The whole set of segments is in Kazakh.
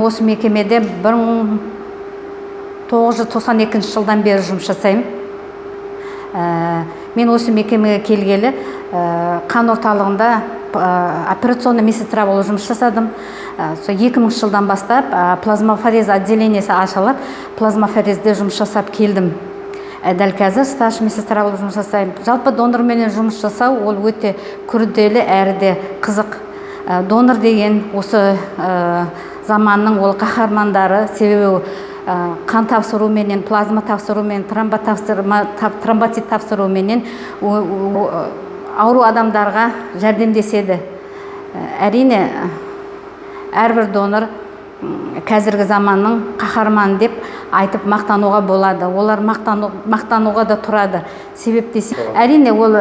Осы мекемеде 1992 жылдан бері жұмыс жасаймын. Мен осы мекемеге келгелі қан орталығында операционный медсестра болып жұмыс жасадым. Сол 2000 жылдан бастап плазмаферез отделениесі ашылып, плазмаферезде жұмыс жасап келдім. Дәл қазір старший медсестра болып жұмыс жасаймын. Жалпы донорменен жұмыс жасау ол өте күрделі әрі де қызық. Донор деген осы заманның ол қаһармандары, себебі қан тапсыруменен, плазма тапсырумен, тромбоцит тапсыруменен ауру адамдарға жәрдемдеседі. Әрине, әрбір донор қазіргі заманның қаһарманы деп айтып мақтануға болады. Олар мақтануға да тұрады. Себеп десе, әрине, ол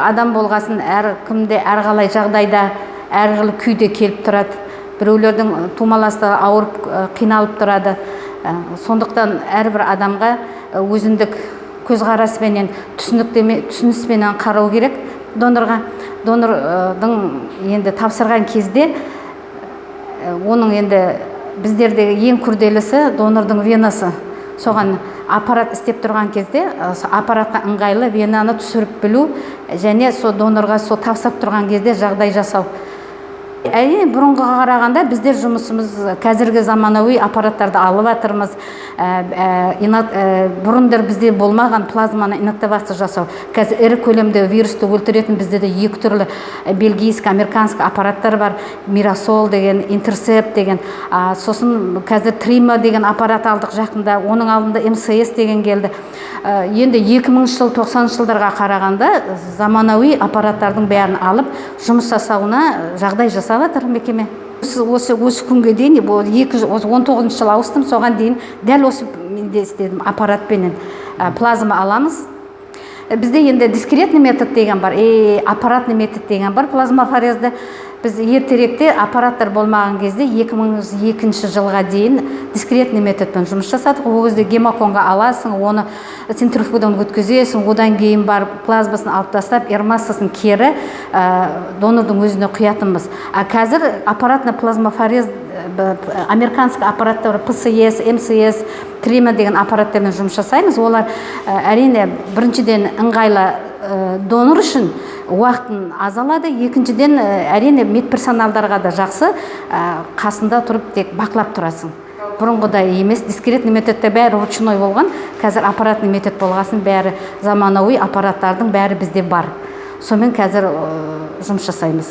адам болғасын әр кімде әрқалай жағдайда, әрқилы күйде келіп тұрады. Біреулердің тумаласы ауырып, қиналып тұрады. Сондықтан әрбір адамға өзіндік көзқараспенен, түсініспенен қарау керек донорға. Донордың енді тапсырған кезде оның енді біздердегі ең күрделісі донордың венасы. Соған аппарат істеп тұрған кезде аппаратқа ыңғайлы венаны түсіріп білу және сол донорға сол тапсырып тұрған кезде жағдай жасау. Әрине, бұрынғыға қарағанда біздер жұмысымыз қазіргі заманауи аппараттарды алып жатырмыз. Бұрындар бізде болмаған плазманы инактивация жасау. Қазір ірі көлемде вирусты өлтіретін бізде де екі түрлі бельгийский, американский аппараттар бар. Мирасол деген, Интерсепт деген. Сосын қазір Трима деген аппарат алдық жақында. Оның алдында МСС деген келді. Енді 2000 жыл, 90 жылдарға қарағанда заманауи аппараттардың бәрін алып жұмыс жасауына жағдай жасап жатыр мекеме. Осы күнге дейін, бұл осы 19-жылы ауыстым, соған дейін дәл осы менде істедім аппаратпенен. Плазма аламыз. Бізде енді дискретный метод деген бар и аппаратный метод деген бар плазмафорезді. Біз ертеректе аппараттар болмаған кезде 2002 жылға дейін дискретный методпен жұмыс жасадық. Ол кезде гемоконға аласың, оны центрифугадан өткізесің, одан кейін барып плазмасын алып тастап, р-массасын кері донордың өзіне құятынбыз. А қазір аппаратный плазмафорез, американский аппараттар, ПСС, МСС, Трима деген аппараттармен жұмыс жасаймыз. Олар әрине, біріншіден, ыңғайлы, донор үшін уақытын аз алады, екіншіден, әрине, медперсоналдарға да жақсы, қасында тұрып тек бақылап тұрасың. Бұрынғыдай емес, дискретный методта бәрі ручной болған, қазір аппаратный метод болғасын, бәрі заманауи аппараттардың бәрі бізде бар. Сонымен қазір жұмыс жасаймыз.